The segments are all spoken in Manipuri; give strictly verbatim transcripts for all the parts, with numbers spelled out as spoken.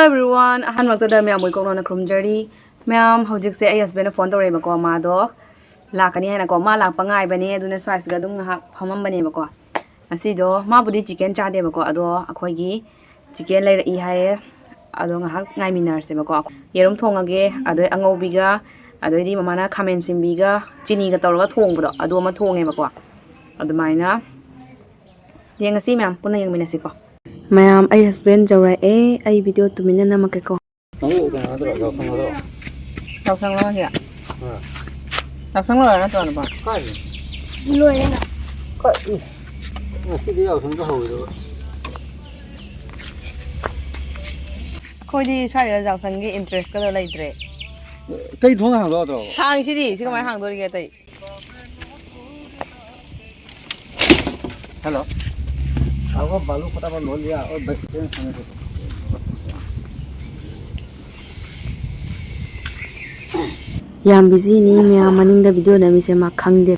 Hello everyone, ꯑꯍꯥꯟꯕꯃꯛꯇꯗ ꯃꯌꯥꯝꯕꯨ ꯏꯀꯣꯛꯅꯅ ꯈꯨꯔꯨꯝꯖꯔꯤ꯫ ꯃꯌꯥꯝ, ꯍꯧꯖꯤꯛꯁꯦ ꯑꯩ husbandꯅ phone ꯇꯧꯔꯛꯑꯦꯕꯀꯣ, ꯃꯥꯗꯣ ꯂꯥꯛꯀꯅꯤ ꯍꯥꯏꯅꯀꯣ꯫ ꯃꯥ ꯂꯥꯛꯄ ꯉꯥꯏꯕꯅꯦ, ꯑꯗꯨꯅ ꯁ꯭ꯋꯥꯏꯁꯤꯗ ꯑꯗꯨꯝ ꯉꯥꯏꯍꯥꯛ ꯐꯝꯃꯝꯕꯅꯦꯕꯀꯣ꯫ ꯉꯁꯤꯗꯣ ꯃꯥꯕꯨꯗꯤ chicken ꯆꯥꯗꯦꯕꯀꯣ, ꯑꯗꯣ ꯑꯩꯈꯣꯏꯒꯤ chicken ꯂꯩꯔꯛꯏ ꯍꯥꯏꯌꯦ꯫ ꯑꯗꯣ ꯉꯥꯏꯍꯥꯛ ꯉꯥꯏꯃꯤꯟꯅꯔꯁꯦꯕꯀꯣ꯫ ꯌꯦꯔꯨꯝ ꯊꯣꯡꯉꯒꯦ, ꯑꯗꯩ ꯑꯉꯧꯕꯤꯒ, ꯑꯗꯩꯗꯤ ꯃꯃꯥꯅ ꯈꯥꯃꯦꯟ ꯁꯤꯟꯕꯤꯒ ꯆꯤꯅꯤꯒ ꯇꯧꯔꯒ ꯊꯣꯡꯕꯗꯣ, ꯑꯗꯨ ꯑꯃ ꯊꯣꯡꯉꯦꯕꯀꯣ꯫ ꯑꯗꯨꯃꯥꯏꯅ ꯌꯦꯡꯉꯁꯤ ꯃꯌꯥꯝ, ꯄꯨꯟꯅ ꯌꯦꯡꯃꯤꯟꯅꯁꯤꯀꯣ꯫ ꯃꯌꯥꯝ, ꯑꯩ husband ꯌꯧꯔꯛꯑꯦ, ꯑꯩ video ꯇꯨꯃꯤꯟꯅ ꯅꯝꯃꯛꯀꯦꯀꯣ꯫ ꯅꯪꯕꯨ ꯀꯩꯅꯣ ꯅꯠꯇ꯭ꯔꯣ? ꯌꯥꯎꯁꯪ ꯅꯠꯇ꯭ꯔꯣ? ꯌꯥꯎꯁꯪ ꯂꯣꯏꯔꯦ꯫ ꯑꯥ꯫ ꯌꯥꯎꯁꯪ ꯂꯣꯏꯔ ꯅꯠꯇ꯭ꯔꯣ, ꯅꯨꯄꯥ? ꯀꯥꯏꯗ? ꯂꯣꯏꯔꯦꯅ꯫ ꯀꯥꯏ-, ꯏ-, ꯉꯁꯤꯗꯤ ꯌꯥꯎꯁꯪꯒ ꯍꯧꯔꯤꯗꯨꯕꯨ꯫ ꯑꯩꯈꯣꯏꯗꯤ ꯁ꯭ꯋꯥꯏꯗ ꯌꯥꯎꯁꯪꯒꯤ interest ꯀꯗꯣ ꯂꯩꯇ꯭ꯔꯦ꯫ ꯀꯩ ꯊꯣꯡ ꯍꯥꯡꯗꯣꯛꯇ꯭ꯔꯣ? ꯍꯥꯡꯁꯤꯗꯤ, ꯁꯤ ꯀꯃꯥꯏꯅ ꯍꯥꯡꯗꯣꯔꯤꯒꯦ ꯑꯇꯩ? Hello. आपको बालू फटाफट लो लिया और बस स्टैंड खाने को। ꯌꯥꯝ busy ꯅꯤ ꯃꯌꯥꯝ, ꯃꯅꯤꯡꯗ video ꯅꯝꯃꯤꯁꯦ ꯃꯥ ꯈꯪꯗꯦ꯫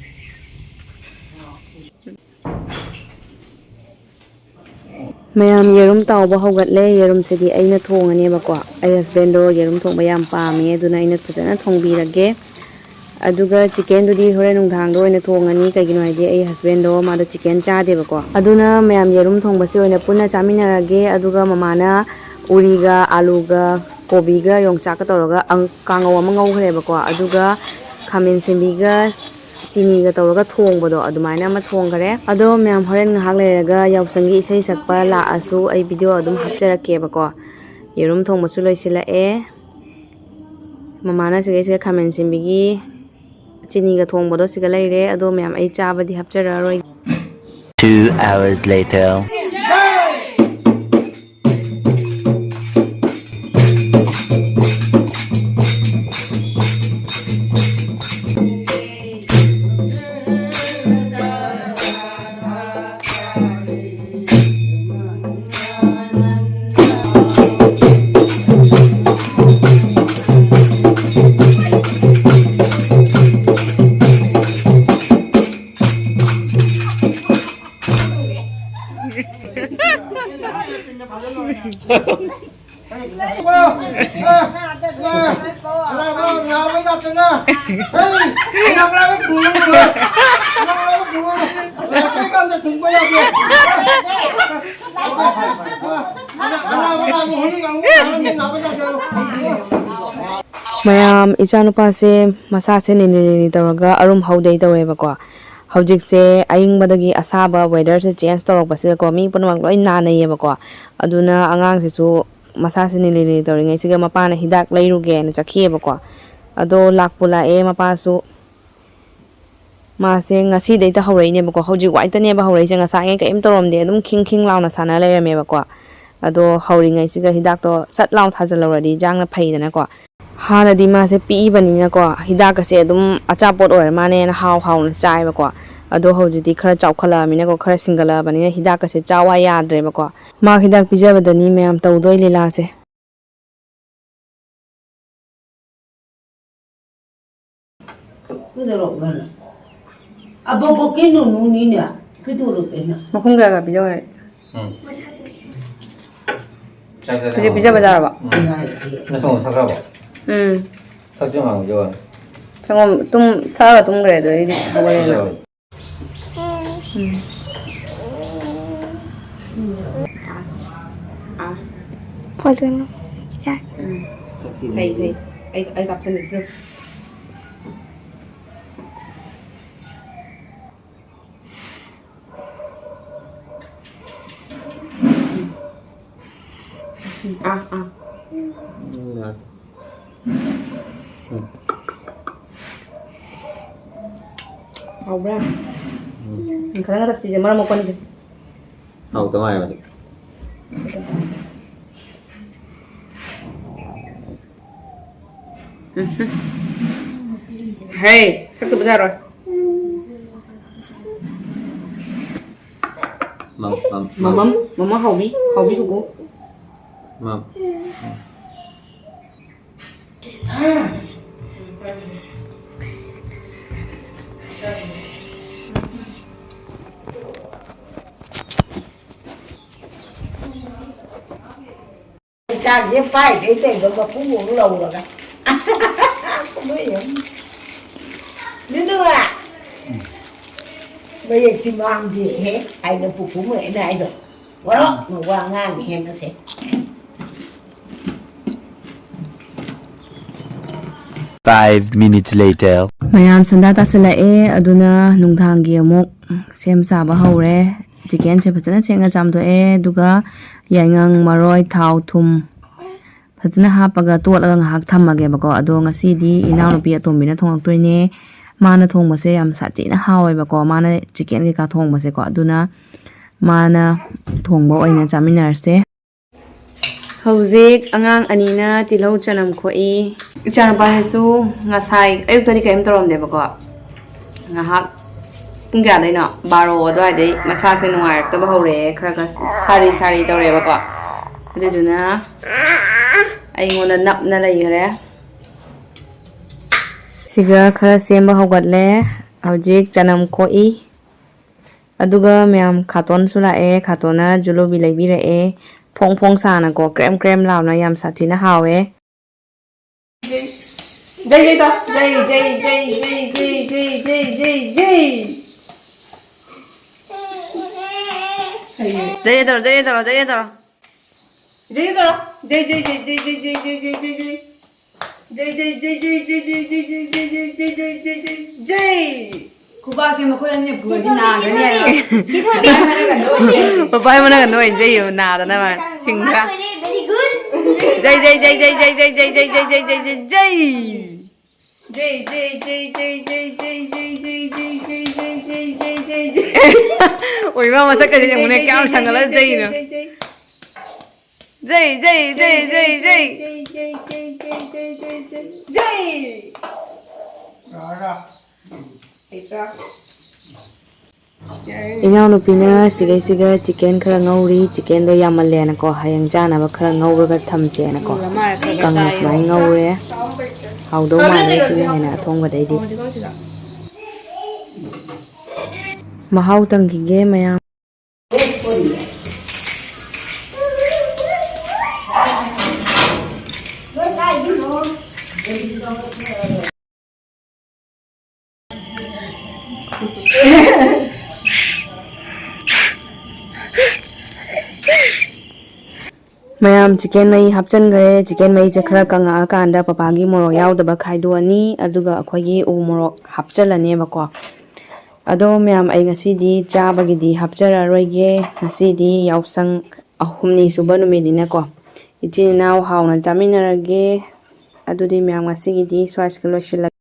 ꯃꯌꯥꯝ, ꯌꯦꯔꯨꯝ ꯇꯥꯎꯕ ꯍꯧꯒꯠꯂꯦ꯫ ꯌꯦꯔꯨꯝꯁꯤꯗꯤ ꯑꯩꯅ ꯊꯣꯡꯉꯅꯦꯕꯀꯣ꯫ ꯑꯩ husbandꯗꯣ ꯌꯦꯔꯨꯝ ꯊꯣꯡꯕ ꯌꯥꯝ ꯄꯥꯝꯃꯦ, ꯑꯗꯨꯅ ꯑꯩꯅ ꯐꯖꯅ ꯊꯣꯡꯕꯤꯔꯒꯦ꯫ ꯑꯗꯨꯒ chickenꯗꯨꯗꯤ ꯍꯣꯔꯦꯟ ꯅꯨꯡꯗꯥꯡꯗ ꯑꯣꯏꯅ ꯊꯣꯡꯉꯅꯤ, ꯀꯩꯒꯤꯅꯣ ꯍꯥꯏꯗꯤ ꯑꯩ husbandꯗꯣ ꯃꯥꯗꯣ chicken ꯆꯥꯗꯦꯕꯀꯣ꯫ ꯑꯗꯨꯅ ꯃꯌꯥꯝ ꯌꯦꯔꯨꯝ ꯊꯣꯡꯕꯁꯦ ꯑꯣꯏꯅ ꯄꯨꯟꯅ ꯆꯥꯃꯤꯟꯅꯔꯒꯦ꯫ ꯑꯗꯨꯒ ꯃꯃꯥꯅ ꯎꯔꯤꯒ ꯑꯂꯨꯒ ꯀꯣꯕꯤꯒ ꯌꯣꯡꯆꯥꯛꯀ ꯇꯧꯔꯒ ꯑꯪ-, ꯀꯥꯡꯉꯧ ꯑꯃ ꯉꯧꯈ꯭ꯔꯦꯕꯀꯣ꯫ ꯑꯗꯨꯒ ꯈꯥꯃꯦꯟ ꯁꯤꯟꯕꯤꯒ ꯆꯤꯅꯤꯒ ꯇꯧꯔꯒ ꯊꯣꯡꯕꯗꯣ ꯑꯗꯨꯃꯥꯏꯅ ꯑꯃ ꯊꯣꯡꯈꯔꯦ꯫ ꯑꯗꯣ ꯃꯌꯥꯝ, ꯍꯣꯔꯦꯟ ꯉꯥꯏꯍꯥꯛ ꯂꯩꯔꯒ ꯌꯥꯎꯁꯪꯒꯤ ꯏꯁꯩ ꯁꯛꯄ ꯂꯥꯛꯑꯁꯨ ꯑꯩ video ꯑꯗꯨꯝ ꯍꯥꯞꯆꯔꯛꯀꯦꯕꯀꯣ꯫ ꯌꯦꯔꯨꯝ ꯊꯣꯡꯕꯁꯨ ꯂꯣꯏꯁꯤꯜꯂꯛꯑꯦ꯫ ꯃꯃꯥꯅ ꯁꯤꯒꯩꯁꯤꯒ ꯈꯥꯃꯦꯟ ꯁꯤꯟꯕꯤꯒꯤ ꯆꯤꯅꯤꯒ ꯊꯣꯡꯕꯗꯣ ꯁꯤꯒ ꯂꯩꯔꯦ꯫ ꯑꯗꯣ ꯃꯌꯥꯝ, ꯑꯩ ꯆꯥꯕꯗꯤ ꯍꯥꯞꯆꯔꯛꯑꯔꯣꯏ꯫ Two hours later. ꯃꯌꯥꯝ, ꯏꯆꯥꯅꯨꯄꯥꯁꯦ ꯃꯁꯥꯁꯦ ꯅꯤꯂꯤ ꯅꯤꯂꯤ ꯇꯧꯔꯒ ꯑꯔꯨꯝ ꯍꯧꯗꯩ ꯇꯧꯋꯦꯕꯀꯣ꯫ ꯍꯧꯖꯤꯛꯁꯦ ꯑꯏꯪꯕꯗꯒꯤ ꯑꯁꯥꯕ weatherꯁꯦ change ꯇꯧꯔꯛꯄꯁꯤꯗꯀꯣ, ꯃꯤ ꯄꯨꯝꯅꯃꯛ ꯂꯣꯏ ꯅꯥꯅꯩꯌꯦꯕꯀꯣ꯫ ꯑꯗꯨꯅ ꯑꯉꯥꯡꯁꯤꯁꯨ ꯃꯁꯥꯁꯦ ꯅꯤꯂꯤ ꯅꯤꯂꯤ ꯇꯧꯔꯤꯉꯩꯁꯤꯒ ꯃꯄꯥꯅ ꯍꯤꯗꯥꯛ ꯂꯩꯔꯨꯒꯦꯅ ꯆꯠꯈꯤꯑꯕꯀꯣ꯫ ꯑꯗꯣ ꯂꯥꯛꯄꯨ ꯂꯥꯛꯑꯦ ꯃꯄꯥꯁꯨ꯫ ꯃꯥꯁꯦ ꯉꯁꯤꯗꯩꯗ ꯍꯧꯔꯛꯏꯅꯦꯕꯀꯣ꯫ ꯍꯧꯖꯤꯛ ꯋꯥꯏꯇꯅꯦꯕ ꯍꯧꯔꯛꯏꯁꯦ꯫ ꯉꯁꯥꯏꯉꯩ ꯀꯔꯤꯝ ꯇꯧꯔꯝꯗꯦ, ꯑꯗꯨꯝ ꯈꯤꯡ ꯈꯤꯡ ꯂꯥꯎꯅ ꯁꯥꯟꯅ ꯂꯩꯔꯝꯃꯦꯕꯀꯣ꯫ ꯑꯗꯣ ꯍꯧꯔꯤꯉꯩꯁꯤꯒ ꯍꯤꯗꯥꯛꯇꯣ ꯁꯠ ꯂꯥꯎ ꯊꯥꯖꯤꯜꯍꯧꯔꯗꯤ ꯏꯟꯖꯥꯡꯅ ꯐꯩꯗꯅꯀꯣ꯫ ꯍꯥꯟꯅꯗꯤ ꯃꯥꯁꯦ ꯄꯤꯛꯏꯕꯅꯤꯅꯀꯣ, ꯍꯤꯗꯥꯛꯀꯁꯦ ꯑꯗꯨꯝ ꯑꯆꯥꯄꯣꯠ ꯑꯣꯏꯔ ꯃꯥꯅꯦꯅ ꯍꯥꯎ ꯍꯥꯎꯅ ꯆꯥꯏꯕꯀꯣ꯫ ꯑꯗꯣ ꯍꯧꯖꯤꯛꯇꯤ ꯈꯔ ꯆꯥꯎꯈꯠꯂꯛꯑꯃꯤꯅꯀꯣ, ꯈꯔ ꯁꯤꯡꯒꯠꯂꯛꯑꯕꯅꯤꯅ ꯍꯤꯗꯥꯛꯀꯁꯦ ꯆꯥꯎ ꯍꯥꯏ ꯌꯥꯗ꯭ꯔꯦꯕꯀꯣ꯫ ꯃꯥ ꯍꯤꯗꯥꯛ ꯄꯤꯖꯕꯗꯅꯤ ꯃꯌꯥꯝ ꯇꯧꯗꯣꯏ ꯂꯤꯂꯥꯁꯦ꯫ ꯑꯕꯣꯛꯀꯤ ꯅꯨꯅꯨꯅꯤꯅꯦ꯫ ꯀꯩꯗꯧꯔꯒꯦꯅ? ꯃꯈꯨꯝ ꯀꯌꯥ ꯀꯌꯥ ꯄꯤꯖꯧ ꯍꯥꯏ? ꯎꯝ꯫ ꯍꯧꯖꯤꯛ ꯄꯤꯖꯕ ꯌꯥꯔꯕꯣ? ꯎꯝ꯫ ꯅꯁꯣꯡ ꯊꯛꯈ꯭ꯔꯕꯣ? ꯎꯝ꯫ ꯊꯛꯇ꯭ꯔꯤ ꯃꯥ ꯄꯤꯖꯧ ꯍꯥꯏ꯫ ꯁꯪꯒꯣꯝ ꯇꯨꯝ-, ꯊꯛꯑꯒ ꯇꯨꯝꯈ꯭ꯔꯦ, ꯑꯗꯨꯗꯩꯗꯤ ꯍꯧꯒꯠꯂꯦ꯫ ꯄꯤꯖꯧ ꯍꯥꯏ꯫ ꯎꯝ꯫ ꯐꯖꯅ ꯆꯥꯏ꯫ ꯎꯝ꯫ ꯐꯩ, ꯐꯩ꯫ ꯑꯩ, ꯑꯩ ꯀꯥꯞꯁꯟꯒꯦ꯫ ꯎꯝ, ꯑꯥ, ꯑꯥ꯫ ꯎꯝ, ꯌꯥꯔꯦ꯫ ꯎꯝ꯫ ꯍꯥꯎꯕ꯭ꯔꯥ? ꯎꯝ꯫ ꯎꯝ, ꯈꯤꯇꯪ ꯈꯛꯇ ꯆꯤꯁꯦ, ꯃꯔꯝ ꯃꯣꯛꯄꯅꯤꯁꯦ꯫ ꯍꯥꯎꯇ ꯃꯥꯜꯂꯦ ꯃꯁꯤ꯫ ꯎꯝ꯫ ꯍꯦ, ꯊꯛꯇꯕ ꯌꯥꯔꯣꯏ꯫ ꯃꯝ, ꯃꯝ, ꯃꯝ꯫ ꯃꯃꯝ, ꯃꯃꯥ ꯍꯥꯎꯕꯤ, ꯍꯥꯎꯕꯤ ꯀꯨꯀꯨ꯫ ꯃꯝ꯫ ꯆꯥꯛꯁꯦ ꯄꯥꯏꯈꯩ ꯀꯩꯗꯧꯕ ꯄꯨꯡꯃꯨꯛ ꯂꯧꯔꯒ꯫ ꯀꯨꯝꯍꯩ ꯑꯃ꯫ ꯅꯨꯡꯗꯨ꯫ ꯃꯌꯦꯛꯇꯤ ꯃꯥꯡꯗꯦꯍꯦ ꯍꯥꯏꯅ ꯄꯨꯄꯨ ꯃꯣꯏꯅ ꯍꯥꯏꯗꯣ꯫ ꯋꯥꯔꯣ ꯋꯥ ꯉꯥꯡꯉꯤꯍꯦ ꯃꯁꯦ꯫ Five minutes later. ꯃꯌꯥꯝ ꯁꯟꯗꯥ ꯇꯥꯁꯤꯜꯂꯛꯑꯦ, ꯑꯗꯨꯅ ꯅꯨꯡꯗꯥꯡꯒꯤ ꯑꯃꯨꯛ ꯁꯦꯝ ꯁꯥꯕ ꯍꯧꯔꯦ꯫ ꯆꯤꯀꯦꯟꯁꯦ ꯐꯖꯅ ꯁꯦꯡꯅ ꯆꯥꯝꯊꯣꯛꯑꯦ, ꯑꯗꯨꯒ ꯌꯥꯏꯉꯪ, ꯃꯔꯣꯏ, ꯊꯥꯎ, ꯊꯨꯝ ꯐꯖꯅ ꯍꯥꯞꯄꯒ ꯇꯣꯠꯂꯒ ꯉꯥꯏꯍꯥꯛ ꯊꯝꯃꯒꯦꯕꯀꯣ꯫ ꯑꯗꯣ ꯉꯁꯤꯗꯤ ꯏꯅꯥꯎꯅꯨꯄꯤ ꯑꯇꯣꯝꯕꯤꯅ ꯊꯣꯡꯉꯛꯇꯣꯏꯅꯦ꯫ ꯃꯥꯅ ꯊꯣꯡꯕꯁꯦ ꯌꯥꯝ ꯁꯥꯊꯤꯅ ꯍꯥꯎꯋꯦꯕꯀꯣ, ꯃꯥꯅ ꯆꯤꯀꯦꯟ ꯀꯩꯀꯥ ꯊꯣꯡꯕꯁꯦꯀꯣ꯫ ꯑꯗꯨꯅ ꯃꯥꯅ ꯊꯣꯡꯕ ꯑꯣꯏꯅ ꯆꯥꯃꯤꯟꯅꯔꯁꯦ꯫ ꯍꯧꯖꯤꯛ ꯑꯉꯥꯡ ꯑꯅꯤꯅ ꯇꯤꯜꯍꯧ ꯆꯅꯝ ꯈꯣꯛꯏ꯫ ꯏꯆꯥꯅꯨꯄꯥꯁꯤꯁꯨ ꯉꯁꯥꯏ ꯑꯌꯨꯛꯇꯗꯤ ꯀꯔꯤꯝ ꯇꯧꯔꯝꯗꯦꯕꯀꯣ, ꯉꯥꯏꯍꯥꯛ ꯄꯨꯡ ꯀꯌꯥꯗꯩꯅꯣ, ꯕꯥꯔꯣ ꯑꯗꯨꯋꯥꯏꯗꯩ ꯃꯁꯥꯁꯦ ꯅꯨꯡꯉꯥꯏꯔꯛꯇꯕ ꯍꯧꯔꯛꯑꯦ, ꯈꯔ ꯈꯔ ꯁꯥꯔꯤ ꯁꯥꯔꯤ ꯇꯧꯔꯛꯑꯦꯕꯀꯣ꯫ ꯑꯗꯨꯗꯨꯅ ꯑꯩꯉꯣꯟꯗ ꯅꯞꯅ ꯂꯩꯈ꯭ꯔꯦ꯫ ꯁꯤꯒ ꯈꯔ ꯁꯦꯝꯕ ꯍꯧꯒꯠꯂꯦ꯫ ꯍꯧꯖꯤꯛ ꯆꯅꯝ ꯈꯣꯛꯏ꯫ ꯑꯗꯨꯒ ꯃꯌꯥꯝ ꯈꯥꯇꯣꯟꯁꯨ ꯂꯥꯛꯑꯦ꯫ ꯈꯥꯇꯣꯟꯅ ꯖꯨꯂꯣꯕꯤ ꯂꯩꯕꯤꯔꯛꯑꯦ꯫ ꯐꯣꯡ ꯐꯣꯡ ꯁꯥꯅꯀꯣ, ꯀ꯭ꯔꯦꯝ ꯀ꯭ꯔꯦꯝ ꯂꯥꯎꯅ, ꯌꯥꯝ ꯁꯥꯊꯤꯅ ꯍꯥꯎꯋꯦ꯫ ꯖꯩ ꯖꯩ ꯇꯧ꯫ ꯖꯩ ꯖꯩ ꯖꯩ ꯖꯩ ꯖꯩ ꯖꯩ ꯖꯩ ꯖꯩ ꯖꯩ꯫ ꯖꯩ ꯖꯩ ꯇꯧꯔꯣ, ꯖꯩ ꯖꯩ ꯇꯧꯔꯣ, ꯖꯩ ꯖꯩ ꯇꯧꯔꯣ꯫ ꯖꯩ ꯖꯩ ꯇꯧꯔꯣ꯫ ꯖꯩ ꯖꯩ ꯖꯩ ꯖꯩ ꯖꯩ ꯖꯩ ꯖꯩ ꯖꯩ ꯖꯩ꯫ ꯖꯩ ꯖꯩ ꯖꯩ ꯖꯩ ꯖꯩ ꯖꯩ ꯖꯩ ꯖꯩ ꯖꯩ ꯖꯩ ꯖꯩ ꯖꯩ꯫ ꯈꯨꯕꯥꯛꯁꯦ ꯃꯈꯨꯠ ꯑꯅꯤ ꯄꯨꯔꯗꯤ ꯅꯥꯒꯅꯤ ꯍꯥꯏꯕ꯫ ꯃꯄꯥꯏ ꯃꯅꯥꯒ ꯅꯣꯏ ꯏꯟꯖꯩꯌꯦꯕ ꯅꯥꯗꯅꯕ ꯁꯤꯡꯗ꯫ Very good. ꯖꯩ ꯖꯩ ꯖꯩ ꯖꯩ ꯖꯩ ꯖꯩ ꯖꯩ ꯖꯩ ꯖꯩ ꯖꯩ ꯖꯩ ꯖꯩ꯫ ꯖꯩ ꯖꯩ ꯖꯩ ꯖꯩ ꯖꯩ꯫ ꯑꯣꯏꯃꯥ ꯃꯁꯛꯀꯁꯦ ꯌꯦꯡꯉꯨꯅꯦ ꯀꯌꯥꯝ ꯁꯪꯒꯠꯂ ꯖꯩꯅꯣ꯫ ꯖꯩ ꯖꯩ ꯖꯩ ꯖꯩ ꯖꯩ꯫ ꯖꯩ꯫ ꯏꯅꯥꯎꯅꯨꯄꯤꯅ ꯁꯤꯒꯩꯁꯤꯒ ꯆꯤꯀꯦꯟ ꯈꯔ ꯉꯧꯔꯤ꯫ ꯆꯤꯀꯦꯟꯗꯣ ꯌꯥꯝꯃꯜꯂꯦꯅꯀꯣ, ꯍꯌꯦꯡ ꯆꯥꯅꯕ ꯈꯔ ꯉꯧꯔꯒ ꯊꯝꯁꯦꯅꯀꯣ꯫ ꯀꯪꯅ ꯁꯨꯃꯥꯏꯅ ꯉꯧꯔꯦ꯫ ꯍꯥꯎꯗꯧ ꯃꯥꯜꯂꯦ ꯁꯤꯅ ꯍꯦꯟꯅ ꯑꯊꯣꯡꯕꯗꯩꯗꯤ꯫ ꯃꯍꯥꯎ ꯇꯪꯈꯤꯒꯦ ꯃꯌꯥꯝ꯫ ꯃꯌꯥꯝ, ꯆꯤꯀꯦꯟ ꯃꯍꯤ ꯍꯥꯞꯆꯤꯟꯈ꯭ꯔꯦ꯫ ꯆꯤꯀꯦꯟ ꯃꯍꯤꯁꯦ ꯈꯔ ꯀꯪꯉꯛꯑꯀꯥꯟꯗ ꯄꯄꯥꯒꯤ ꯃꯣꯔꯣꯛ ꯌꯥꯎꯗꯕ ꯈꯥꯏꯗꯣꯛꯑꯅꯤ, ꯑꯗꯨꯒ ꯑꯩꯈꯣꯏꯒꯤ ꯎ ꯃꯣꯔꯣꯛ ꯍꯥꯞꯆꯤꯜꯂꯅꯦꯕꯀꯣ꯫ ꯑꯗꯣ ꯃꯌꯥꯝ, ꯑꯩ ꯉꯁꯤꯗꯤ ꯆꯥꯕꯒꯤꯗꯤ ꯍꯥꯞꯆꯔꯔꯣꯏꯒꯦ꯫ ꯉꯁꯤꯗꯤ ꯌꯥꯎꯁꯪ ꯍꯨꯝꯅꯤ ꯁꯨꯕ ꯅꯨꯃꯤꯠꯅꯤꯅꯀꯣ, ꯏꯆꯤꯟ ꯏꯅꯥꯎ ꯍꯥꯎꯅ ꯆꯥꯃꯤꯟꯅꯔꯒꯦ꯫ ꯑꯗꯨꯗꯤ ꯃꯌꯥꯝ, ꯉꯁꯤꯒꯤꯗꯤ ꯁ꯭ꯋꯥꯏꯁꯤꯒ ꯂꯣꯏꯁꯤꯜꯂꯒꯦ꯫